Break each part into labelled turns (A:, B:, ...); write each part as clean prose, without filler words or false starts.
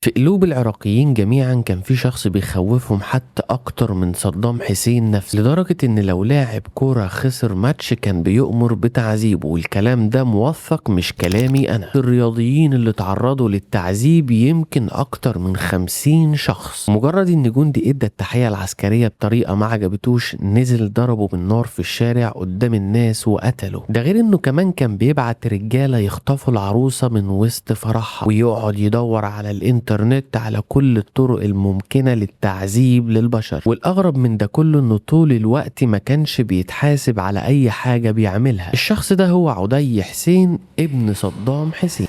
A: في قلوب العراقيين جميعا كان في شخص بيخوفهم حتى اكتر من صدام حسين نفسه، لدرجة ان لو لاعب كورة خسر ماتش كان بيؤمر بتعذيبه، والكلام ده موثق مش كلامي انا. الرياضيين اللي تعرضوا للتعذيب يمكن اكتر من 50 شخص. مجرد ان جندي ادى التحية العسكرية بطريقة ما عجبتوش نزل ضربه بالنار في الشارع قدام الناس وقتله. ده غير انه كمان كان بيبعت رجالة يخطفوا العروسة من وسط فرحها، ويقعد يدور على الانترنت على كل الطرق الممكنة للتعذيب للبشر. والاغرب من ده كله انه طول الوقت ما كانش بيتحاسب على اي حاجة بيعملها. الشخص ده هو عدي حسين ابن صدام حسين.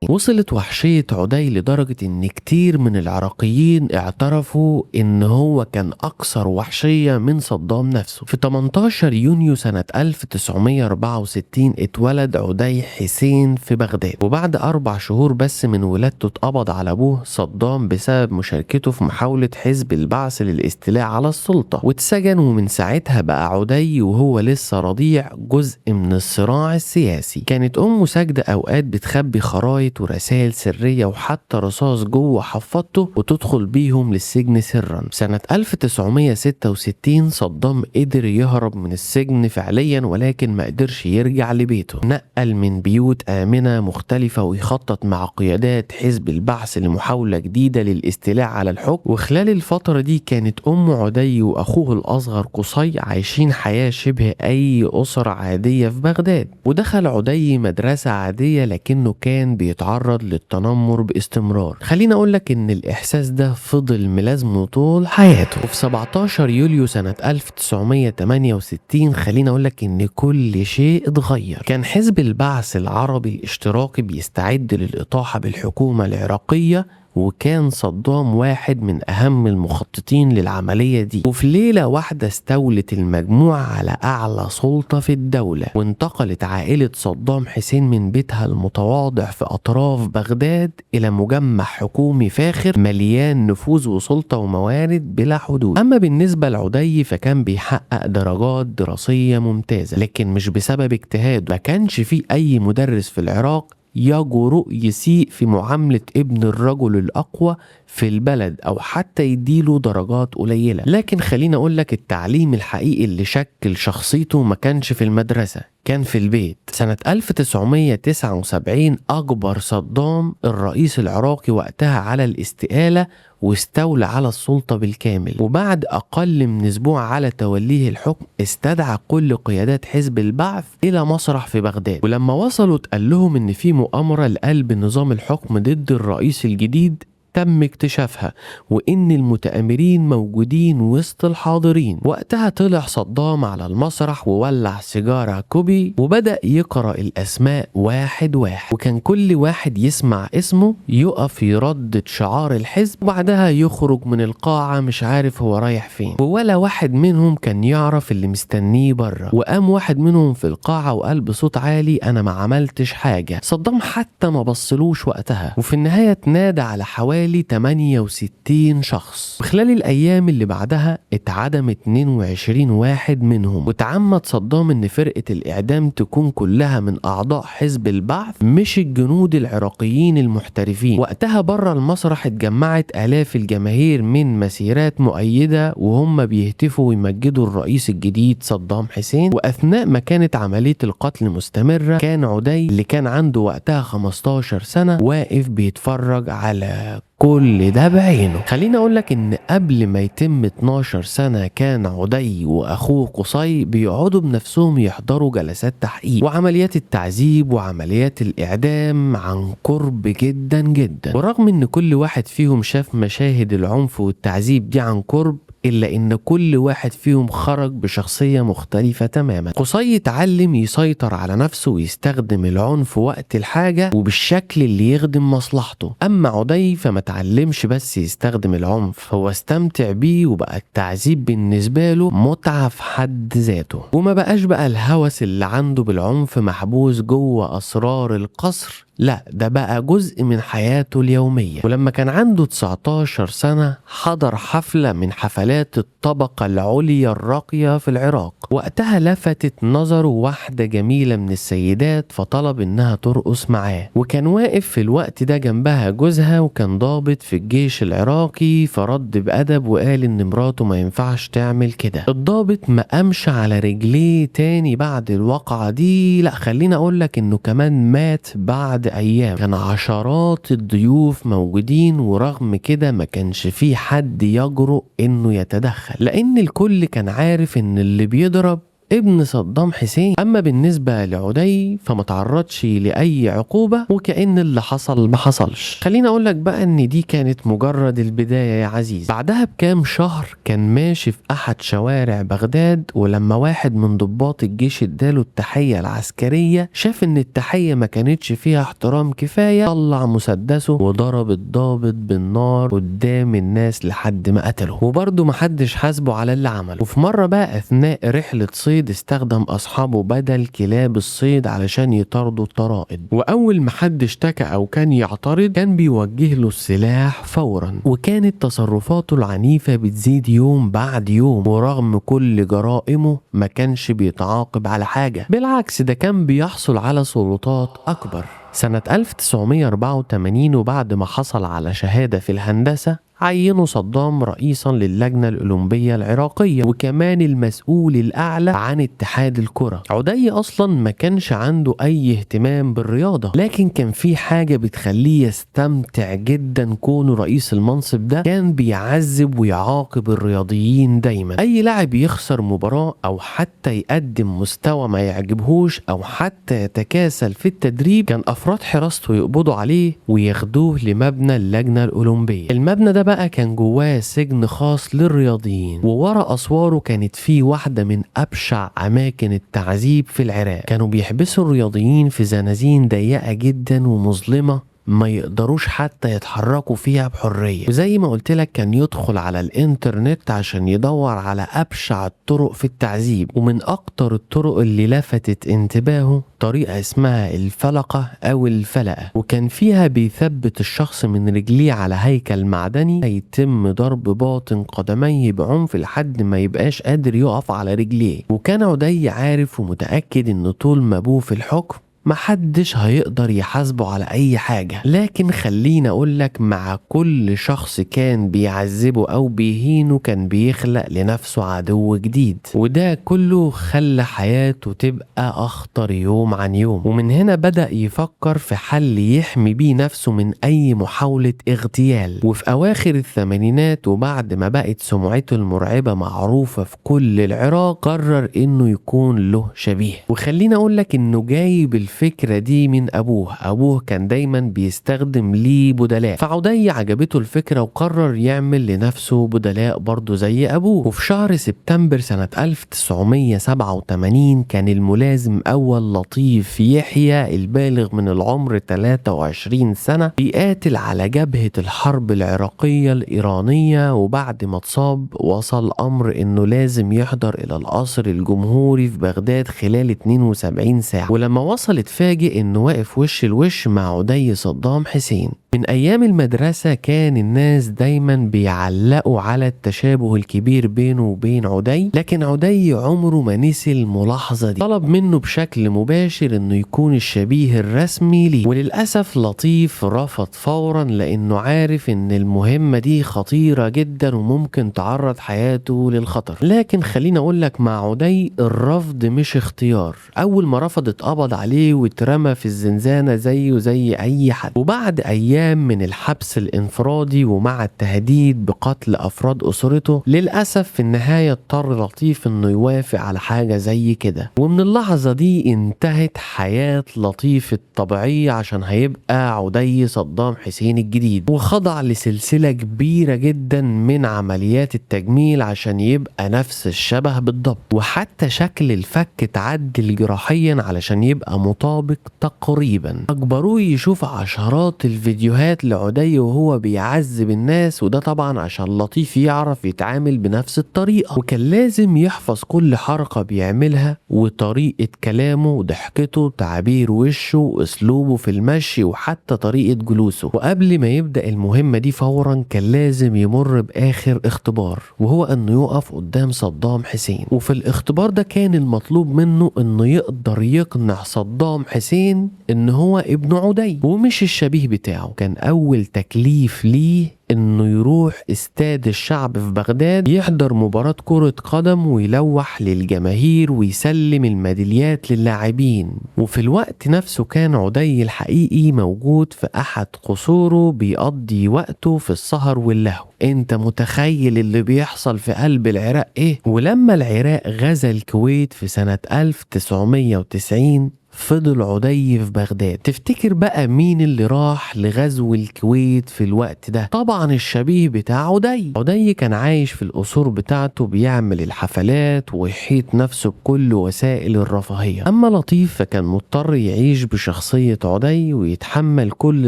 A: وصلت وحشية عدي لدرجة ان كتير من العراقيين اعترفوا ان هو كان اكثر وحشية من صدام نفسه. في 18 يونيو سنة 1964 اتولد عدي حسين في بغداد، وبعد 4 شهور بس من ولادته اتقبض على ابوه صدام بسبب مشاركته في محاولة حزب البعث للاستيلاء على السلطة، واتسجن. ومن ساعتها بقى عدي وهو لسه رضيع جزء من الصراع السياسي. كانت امه ساجدة اوقات بتخبي خرايط ورسائل سرية وحتى رصاص جوه حفاضته وتدخل بيهم للسجن سرا. سنة 1966 صدام قدر يهرب من السجن فعليا، ولكن ما قدرش يرجع لبيته. نقل من بيوت آمنة مختلفة ويخطط مع قيادات حزب البعث لمحاولة جديدة للاستيلاء على الحكم. وخلال الفترة دي كانت أم عدي وأخوه الأصغر قصي عايشين حياة شبه أي أسرة عادية في بغداد. ودخل عدي مدرسة عادية لكنه كان بيتعرض للتنمر باستمرار. خليني اقولك ان الاحساس ده فضل ملازمه طول حياته. وفي 17 يوليو سنة 1968 خليني اقولك ان كل شيء اتغير. كان حزب البعث العربي الاشتراكي بيستعد للإطاحة بالحكومة العراقية، وكان صدام واحد من أهم المخططين للعملية دي. وفي ليلة واحدة استولت المجموعة على أعلى سلطة في الدولة، وانتقلت عائلة صدام حسين من بيتها المتواضع في أطراف بغداد إلى مجمع حكومي فاخر مليان نفوذ وسلطة وموارد بلا حدود. أما بالنسبة لعدي فكان بيحقق درجات دراسية ممتازة، لكن مش بسبب اجتهاده. ما كانش فيه أي مدرس في العراق يجرؤ يسيء في معاملة ابن الرجل الأقوى في البلد أو حتى يديله درجات قليلة. لكن خلينا أقولك التعليم الحقيقي اللي شكل شخصيته ما كانش في المدرسة، كان في البيت. سنة 1979 أجبر صدام الرئيس العراقي وقتها على الاستقالة واستولى على السلطة بالكامل. وبعد أقل من أسبوع على توليه الحكم استدعى كل قيادات حزب البعث إلى مسرح في بغداد، ولما وصلوا اتقال لهم إن في مؤامرة لقلب نظام الحكم ضد الرئيس الجديد تم اكتشافها، وإن المتآمرين موجودين وسط الحاضرين. وقتها طلع صدام على المسرح وولع سيجارة كوبي وبدأ يقرأ الأسماء واحد واحد، وكان كل واحد يسمع اسمه يقف يردد شعار الحزب وبعدها يخرج من القاعة مش عارف هو رايح فين، ولا واحد منهم كان يعرف اللي مستنيه بره. وقام واحد منهم في القاعة وقال بصوت عالي أنا ما عملتش حاجة. صدام حتى ما بصلوش وقتها. وفي النهاية اتنادى على حوالي 68 شخص. وخلال الأيام اللي بعدها اتعدم 22 واحد منهم، وتعمد صدام إن فرقة الإعدام تكون كلها من أعضاء حزب البعث مش الجنود العراقيين المحترفين. وقتها بره المسرح اتجمعت آلاف الجماهير من مسيرات مؤيدة وهم بيهتفوا ويمجدوا الرئيس الجديد صدام حسين. وأثناء ما كانت عملية القتل مستمرة كان عدي اللي كان عنده وقتها 15 سنة واقف بيتفرج على كل ده بعينه. خليني اقولك ان قبل ما يتم 12 سنة كان عدي واخوه قصي بيقعدوا بنفسهم يحضروا جلسات تحقيق وعمليات التعذيب وعمليات الاعدام عن قرب جدا جدا. ورغم ان كل واحد فيهم شاف مشاهد العنف والتعذيب دي عن قرب، إلا إن كل واحد فيهم خرج بشخصية مختلفة تماما. قصي اتعلم يسيطر على نفسه ويستخدم العنف وقت الحاجة وبالشكل اللي يخدم مصلحته. أما عدي فما تعلمش بس يستخدم العنف، هو استمتع بيه وبقى التعذيب بالنسبة له متعة في حد ذاته، وما بقاش بقى الهوس اللي عنده بالعنف محبوس جوه أسرار القصر لا ده بقى جزء من حياته اليومية. ولما كان عنده 19 سنة حضر حفلة من حفلات الطبقة العليا الراقية في العراق. وقتها لفتت نظره واحدة جميلة من السيدات، فطلب انها ترقص معاه، وكان واقف في الوقت ده جنبها جوزها وكان ضابط في الجيش العراقي، فرد بأدب وقال ان مراته ما ينفعش تعمل كده. الضابط ما قامش على رجليه تاني بعد الواقعة دي، لا خلينا اقولك انه كمان مات بعد ايام. كان عشرات الضيوف موجودين، ورغم كده ما كانش في حد يجرؤ انه يتدخل، لان الكل كان عارف ان اللي بيضرب ابن صدام حسين. اما بالنسبة لعدي فما تعرضش لأي عقوبة، وكأن اللي حصل ما حصلش. خليني اقولك بقى ان دي كانت مجرد البداية يا عزيز. بعدها بكام شهر كان ماشي في احد شوارع بغداد، ولما واحد من ضباط الجيش اداله التحية العسكرية، شاف ان التحية ما كانتش فيها احترام كفاية، طلع مسدسه وضرب الضابط بالنار قدام الناس لحد ما قتله، وبرضه محدش حاسبه على اللي عمله. وفي مرة بقى اثناء رحلة صيد استخدم اصحابه بدل كلاب الصيد علشان يطاردوا الطرائد، واول ما حد اشتكى او كان يعترض كان بيوجه له السلاح فورا. وكانت تصرفاته العنيفة بتزيد يوم بعد يوم، ورغم كل جرائمه ما كانش بيتعاقب على حاجة، بالعكس ده كان بيحصل على سلطات اكبر. سنة 1984 وبعد ما حصل على شهادة في الهندسة، عينوا صدام رئيسا للجنة الأولمبية العراقية، وكمان المسؤول الأعلى عن اتحاد الكرة. عدي أصلا ما كانش عنده أي اهتمام بالرياضة، لكن كان في حاجة بتخليه يستمتع جدا كونه رئيس المنصب ده. كان بيعذب ويعاقب الرياضيين دايما. أي لاعب يخسر مباراة أو حتى يقدم مستوى ما يعجبهوش أو حتى يتكاسل في التدريب، كان أفراد حراسته يقبضوا عليه وياخدوه لمبنى اللجنة الأولمبية. المبنى ده بقى كان جواه سجن خاص للرياضيين، وورا أسواره كانت فيه واحدة من أبشع أماكن التعذيب في العراق. كانوا بيحبسوا الرياضيين في زنازين ضيقة جدا ومظلمة، ما يقدروش حتى يتحركوا فيها بحرية. وزي ما قلت لك كان يدخل على الانترنت عشان يدور على أبشع الطرق في التعذيب، ومن أكتر الطرق اللي لفتت انتباهه طريقة اسمها الفلقة أو الفلقة، وكان فيها بيثبت الشخص من رجليه على هيكل معدني، هيتم ضرب باطن قدميه بعنف لحد ما يبقاش قادر يقف على رجليه. وكان عدي عارف ومتأكد إن طول ما أبوه في الحكم محدش هيقدر يحاسبه على اي حاجة، لكن خلينا اقولك مع كل شخص كان بيعذبه او بيهينه كان بيخلق لنفسه عدو جديد، وده كله خلى حياته تبقى اخطر يوم عن يوم. ومن هنا بدأ يفكر في حل يحمي بيه نفسه من اي محاولة اغتيال. وفي اواخر الثمانينات وبعد ما بقت سمعته المرعبة معروفة في كل العراق، قرر انه يكون له شبيه. وخلينا اقولك انه جايب الفكرة دي من أبوه. أبوه كان دايما بيستخدم ليه بدلاء، فعدي عجبته الفكرة وقرر يعمل لنفسه بدلاء برضه زي أبوه. وفي شهر سبتمبر سنة 1987 كان الملازم أول لطيف يحيى البالغ من العمر 23 سنة بيقاتل على جبهة الحرب العراقية الإيرانية، وبعد ما اتصاب وصل أمر إنه لازم يحضر إلى القصر الجمهوري في بغداد خلال 72 ساعة. ولما وصل اتفاجئ انه واقف وش الوش مع عدي صدام حسين. من ايام المدرسة كان الناس دايما بيعلقوا على التشابه الكبير بينه وبين عدي، لكن عدي عمره ما نسي الملاحظة دي. طلب منه بشكل مباشر انه يكون الشبيه الرسمي ليه، وللأسف لطيف رفض فورا لانه عارف ان المهمة دي خطيرة جدا وممكن تعرض حياته للخطر. لكن خليني اقولك مع عدي الرفض مش اختيار. اول ما رفض اتقبض عليه واترمى في الزنزانة زيه زي اي حد. وبعد ايام من الحبس الانفرادي ومع التهديد بقتل افراد اسرته، للاسف في النهاية اضطر لطيف انه يوافق على حاجة زي كده. ومن اللحظة دي انتهت حياة لطيف الطبيعية عشان هيبقى عدي صدام حسين الجديد، وخضع لسلسلة كبيرة جدا من عمليات التجميل عشان يبقى نفس الشبه بالضبط، وحتى شكل الفك اتعدل جراحيا علشان يبقى مطابق تقريبا. اجبروه يشوف عشرات الفيديوهات فيديوهات لعدي وهو بيعذب الناس، وده طبعا عشان لطيف يعرف يتعامل بنفس الطريقة. وكان لازم يحفظ كل حركة بيعملها وطريقة كلامه وضحكته تعابير وشه واسلوبه في المشي وحتى طريقة جلوسه. وقبل ما يبدأ المهمة دي فورا كان لازم يمر بآخر اختبار، وهو انه يقف قدام صدام حسين. وفي الاختبار ده كان المطلوب منه انه يقدر يقنع صدام حسين ان هو ابن عدي ومش الشبيه بتاعه. كان اول تكليف ليه انه يروح استاد الشعب في بغداد يحضر مباراة كرة قدم ويلوح للجماهير ويسلم الميداليات للاعبين. وفي الوقت نفسه كان عدي الحقيقي موجود في احد قصوره بيقضي وقته في السهر واللهو. انت متخيل اللي بيحصل في قلب العراق ايه؟ ولما العراق غزا الكويت في سنة 1990 فضل عدي في بغداد. تفتكر بقى مين اللي راح لغزو الكويت في الوقت ده؟ طبعا الشبيه بتاع عدي. عدي كان عايش في القصور بتاعته بيعمل الحفلات ويحيط نفسه بكل وسائل الرفاهية. اما لطيف فكان مضطر يعيش بشخصية عدي ويتحمل كل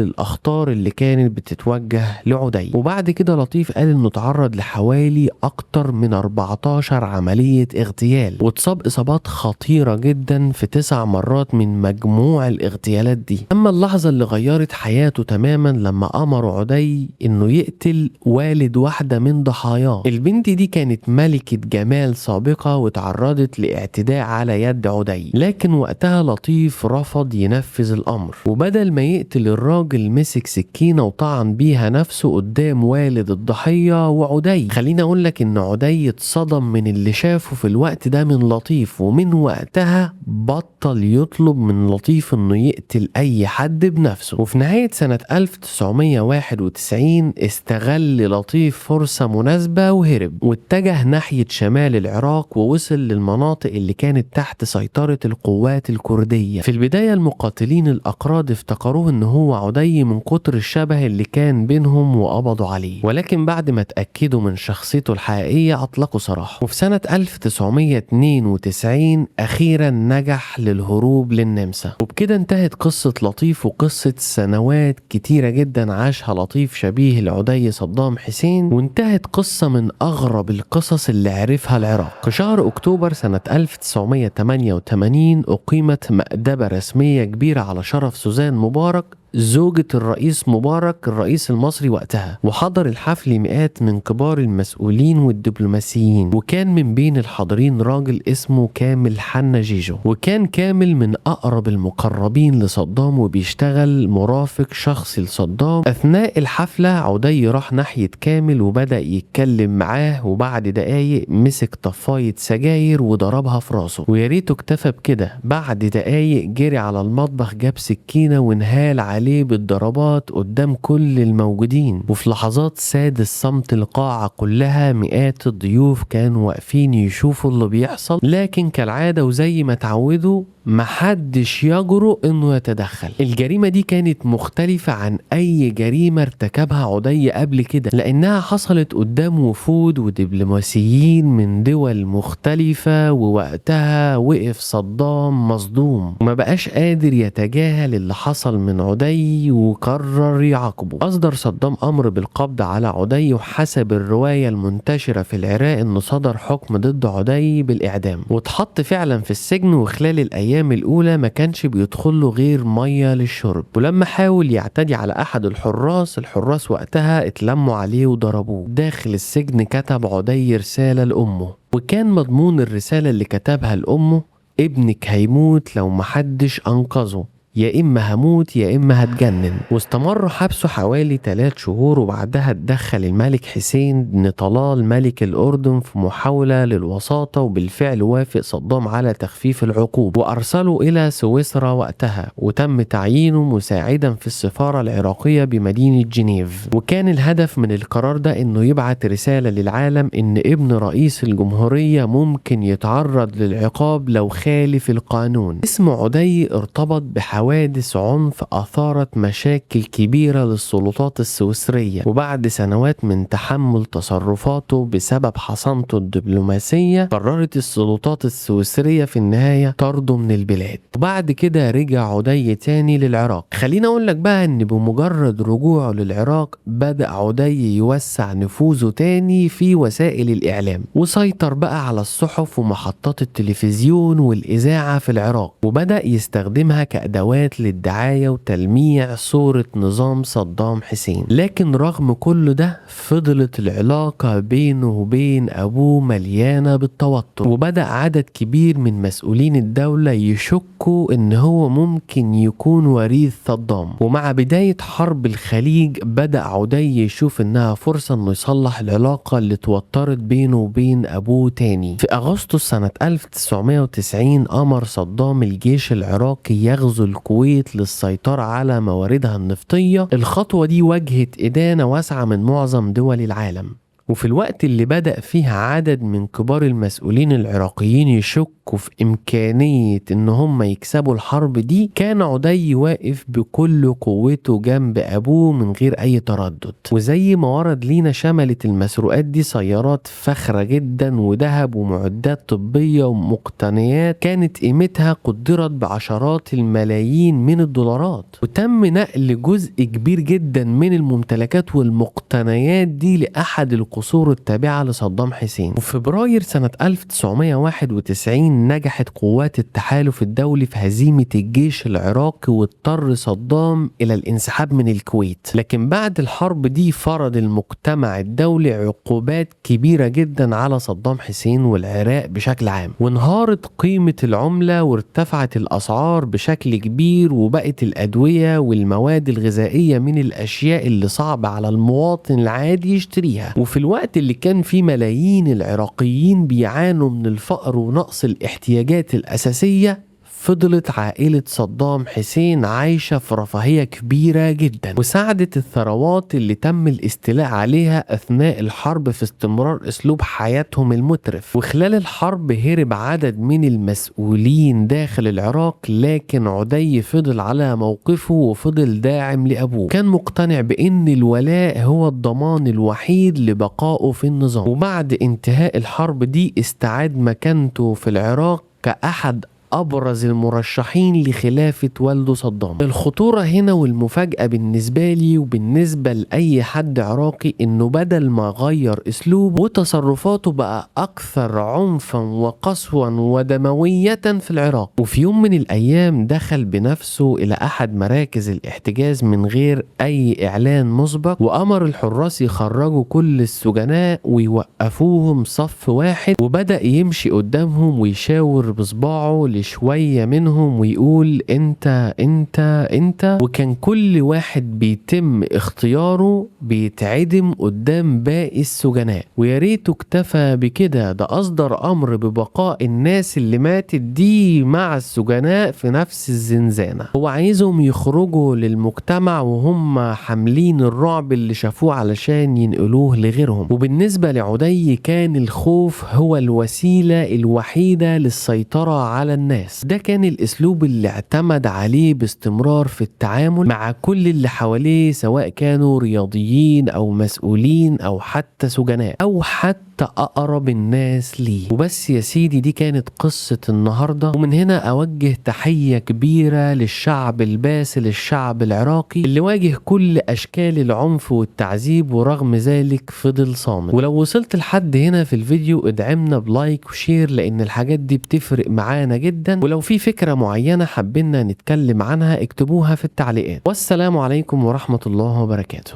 A: الاخطار اللي كانت بتتوجه لعدي. وبعد كده لطيف قال انه تعرض لحوالي اكتر من 14 عملية اغتيال، واتصاب اصابات خطيرة جدا في 9 مرات من مجموع الاغتيالات دي. اما اللحظة اللي غيرت حياته تماما لما امر عدي انه يقتل والد واحدة من ضحاياه. البنت دي كانت ملكة جمال سابقة وتعرضت لاعتداء على يد عدي، لكن وقتها لطيف رفض ينفذ الامر، وبدل ما يقتل الراجل مسك سكينة وطعن بيها نفسه قدام والد الضحية وعدي. خليني اقول لك ان عدي اتصدم من اللي شافه في الوقت ده من لطيف، ومن وقتها بطل يطلب من لطيف انه يقتل اي حد بنفسه. وفي نهاية سنة 1991 استغل لطيف فرصة مناسبة وهرب، واتجه ناحية شمال العراق ووصل للمناطق اللي كانت تحت سيطرة القوات الكردية. في البداية المقاتلين الأكراد افتكروه ان هو عدي من كتر الشبه اللي كان بينهم وقبضوا عليه، ولكن بعد ما اتأكدوا من شخصيته الحقيقية اطلقوا سراحه. وفي سنة 1992 اخيرا نجح للهروب للنمسا. وبكده انتهت قصة لطيف وقصة سنوات كتيرة جدا عاشها لطيف شبيه العدي صدام حسين، وانتهت قصة من أغرب القصص اللي عرفها العراق. في شهر أكتوبر سنة 1988 أقيمت مأدبة رسمية كبيرة على شرف سوزان مبارك زوجة الرئيس مبارك الرئيس المصري وقتها، وحضر الحفل مئات من كبار المسؤولين والدبلوماسيين، وكان من بين الحاضرين راجل اسمه كامل حنا جيجو. وكان كامل من أقرب المقربين لصدام وبيشتغل مرافق شخصي لصدام. أثناء الحفلة عدي راح ناحية كامل وبدأ يتكلم معاه، وبعد دقايق مسك طفاية سجاير وضربها في راسه، ويا ريته اكتفى بكده. بعد دقايق جري على المطبخ جاب سكينة وانهال عليه بالضربات قدام كل الموجودين. وفي لحظات ساد الصمت القاعة كلها، مئات الضيوف كانوا واقفين يشوفوا اللي بيحصل، لكن كالعادة وزي ما تعودوا محدش يجرؤ انه يتدخل. الجريمة دي كانت مختلفة عن اي جريمة ارتكبها عدي قبل كده، لانها حصلت قدام وفود ودبلوماسيين من دول مختلفة، ووقتها وقف صدام مصدوم وما بقاش قادر يتجاهل اللي حصل من عدي وقرر يعاقبه. اصدر صدام امر بالقبض على عدي، وحسب الرواية المنتشرة في العراق انه صدر حكم ضد عدي بالاعدام، واتحط فعلا في السجن. وخلال الايام الأولى ما كانش بيدخله غير مية للشرب، ولما حاول يعتدي على أحد الحراس، الحراس وقتها اتلموا عليه وضربوه. داخل السجن كتب عدي رسالة لأمه، وكان مضمون الرسالة اللي كتبها لأمه: ابنك هيموت لو محدش أنقذه، يا إما هموت يا إما هتجنن. واستمر حبسه حوالي 3 شهور، وبعدها اتدخل الملك حسين بن طلال ملك الأردن في محاولة للوساطة، وبالفعل وافق صدام على تخفيف العقوبة وأرسله إلى سويسرا وقتها، وتم تعيينه مساعدا في السفارة العراقية بمدينة جنيف. وكان الهدف من القرار ده إنه يبعت رسالة للعالم إن ابن رئيس الجمهورية ممكن يتعرض للعقاب لو خالف القانون. اسم عدي ارتبط بحوالي حوادث عنف أثارت مشاكل كبيرة للسلطات السويسرية. وبعد سنوات من تحمل تصرفاته بسبب حصانته الدبلوماسية، قررت السلطات السويسرية في النهاية طرده من البلاد. وبعد كده رجع عدي تاني للعراق. خليني اقول لك بقى ان بمجرد رجوعه للعراق بدأ عدي يوسع نفوذه تاني في وسائل الإعلام، وسيطر بقى على الصحف ومحطات التلفزيون والإذاعة في العراق، وبدأ يستخدمها كأدوات للدعاية وتلميع صورة نظام صدام حسين. لكن رغم كل ده فضلت العلاقة بينه وبين أبوه مليانة بالتوتر، وبدأ عدد كبير من مسؤولين الدولة يشكوا إن هو ممكن يكون وريث صدام. ومع بداية حرب الخليج بدأ عدي يشوف إنها فرصة إنه يصلح العلاقة اللي توترت بينه وبين أبوه تاني. في أغسطس سنة 1990 أمر صدام الجيش العراقي يغزو الكويت للسيطرة على مواردها النفطية. الخطوة دي واجهت إدانة واسعة من معظم دول العالم. وفي الوقت اللي بدأ فيه عدد من كبار المسؤولين العراقيين يشكوا في إمكانية إن هم يكسبوا الحرب دي، كان عدي واقف بكل قوته جنب أبوه من غير أي تردد. وزي ما ورد لينا شملت المسروقات دي سيارات فخرة جدا وذهب ومعدات طبية ومقتنيات كانت قيمتها قدرت بعشرات الملايين من الدولارات. وتم نقل جزء كبير جدا من الممتلكات والمقتنيات دي لأحد القصور التابعة لصدام حسين. وفي فبراير سنة 1991 نجحت قوات التحالف الدولي في هزيمة الجيش العراقي، واضطر صدام إلى الانسحاب من الكويت. لكن بعد الحرب دي فرض المجتمع الدولي عقوبات كبيرة جدا على صدام حسين والعراق بشكل عام، وانهارت قيمة العملة وارتفعت الأسعار بشكل كبير، وبقت الأدوية والمواد الغذائية من الأشياء اللي صعب على المواطن العادي يشتريها. وفي الوقت اللي كان فيه ملايين العراقيين بيعانوا من الفقر ونقص الاحتياجات الأساسية، فضلت عائلة صدام حسين عايشة في رفاهية كبيرة جدا، وساعدت الثروات اللي تم الاستيلاء عليها أثناء الحرب في استمرار أسلوب حياتهم المترف. وخلال الحرب هرب عدد من المسؤولين داخل العراق، لكن عدي فضل على موقفه وفضل داعم لأبوه. كان مقتنع بأن الولاء هو الضمان الوحيد لبقائه في النظام. وبعد انتهاء الحرب دي استعاد مكانته في العراق كأحد أبرز المرشحين لخلافة والده صدام. الخطورة هنا والمفاجأة بالنسبة لي وبالنسبة لأي حد عراقي إنه بدل ما غير أسلوبه وتصرفاته بقى أكثر عنفا وقسوا ودموية في العراق. وفي يوم من الأيام دخل بنفسه إلى أحد مراكز الاحتجاز من غير أي إعلان مسبق، وأمر الحراس يخرجوا كل السجناء ويوقفوهم صف واحد، وبدأ يمشي قدامهم ويشاور بصباعه لشوية منهم ويقول انت انت انت، وكان كل واحد بيتم اختياره بيتعدم قدام باقي السجناء. ويا ريته اكتفى بكده، ده اصدر امر ببقاء الناس اللي ماتت دي مع السجناء في نفس الزنزانة. هو عايزهم يخرجوا للمجتمع وهم حاملين الرعب اللي شافوه علشان ينقلوه لغيرهم. وبالنسبة لعدي كان الخوف هو الوسيلة الوحيدة للسيطرة على الناس. ده كان الاسلوب اللي اعتمد عليه باستمرار في التعامل مع كل اللي حواليه، سواء كانوا رياضيين او مسؤولين او حتى سجناء او حتى اقرب الناس ليه. وبس يا سيدي، دي كانت قصة النهاردة. ومن هنا اوجه تحية كبيرة للشعب الباسل، الشعب العراقي اللي واجه كل اشكال العنف والتعذيب ورغم ذلك فضل صامت. ولو وصلت لحد هنا في الفيديو ادعمنا ب like و share، لان الحاجات دي بتفرق معانا جدا. ولو في فكرة معينة حابيننا نتكلم عنها اكتبوها في التعليقات. والسلام عليكم ورحمة الله وبركاته.